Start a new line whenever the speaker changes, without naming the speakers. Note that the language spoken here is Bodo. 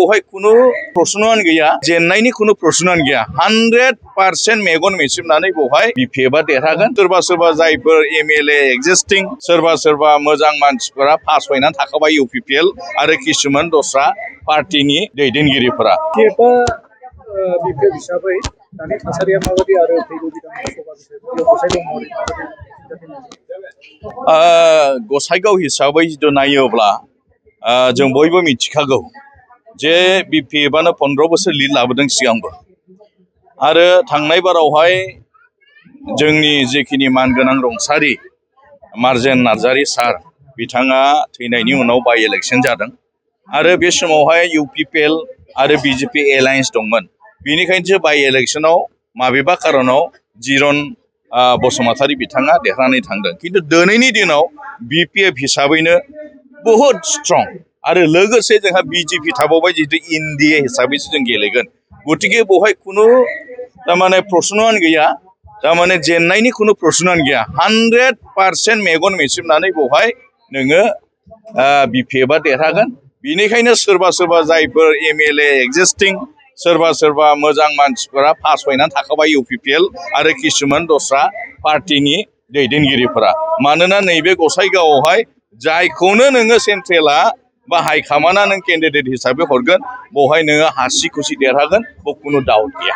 बहाय कुनु प्रश्नआनो गैया जेननायनि कुनु प्रश्नआनो गैया 100% मेगन मेसिबनानै बहाय बिपिएफआ देरहागोन सोरबा सोरबा जायफोर एमएलए एक्जिस्टिं सोरबा मोजां मानसिफोरा पास फैनानै थाखाबाय इउपिपिएल आरो किसुमान दस्रा पार्टीनि दैदेनगिरिफोरा
बिपिएफ हिसाबै दानि थासारिया माबायदि आरो फैगौ बिधानसभा
गसाइगाव हिसाबै जुदि नायोब्ला जों बयबो मिथिखागौ जे बिपिएफआनो 15 बोसोर लिड लाबोदों सिगांबो आरो थांनाय बारावहाय जोंनि जेखिनि मानगोनां रुंसारि मार्जेन नार्जारी सार बिथाङा थैनायनि उनाव बाइ इलेक्शन जादों आरो बे समावहाय इउपिपिएल आरो बिजेपि एलायन्स दंमोन बेनिखायनो बाइ इलेक्शनाव माबेबा कारनाव जिरन बसुमतारी बिथाङा देरहानानै थांदों किन्तु दिनैनि दिनाव बिपिएफ हिसाबैनो बहुत स्ट्रं आरो लोगोसे जोंहा बिजेपि थाबावबाय जितु इन्डिया हिसाबैसो जों गेलेगोन गतिके बहाय कुनु तारमाने प्रश्नआनो गैया तारमाने जेननायनि कुनु प्रश्नआनो गैया 100% मेगन मेसिबनानै बहाय नोङो बिपिएफआ देरहागोन बेनिखायनो सोरबा जायफोर एमएलए एक्जिस्टिं सोरबा मोजां मानसिफोरा पास फैनानै थाखाबाय इउपिपिएल आरो किसुमान दस्रा पार्टीनि दैदेनगिरिफोरा मानोना नैबे गसाइगावआवहाय जायखौनो नोङो सेन्ट्रेला बा हाइकामान्डआ नों केन्डिडेट हिसाबै हरगोन बहाय नोङो हासि खुसि देरहागोन बेयाव कुनु डाउट गैया।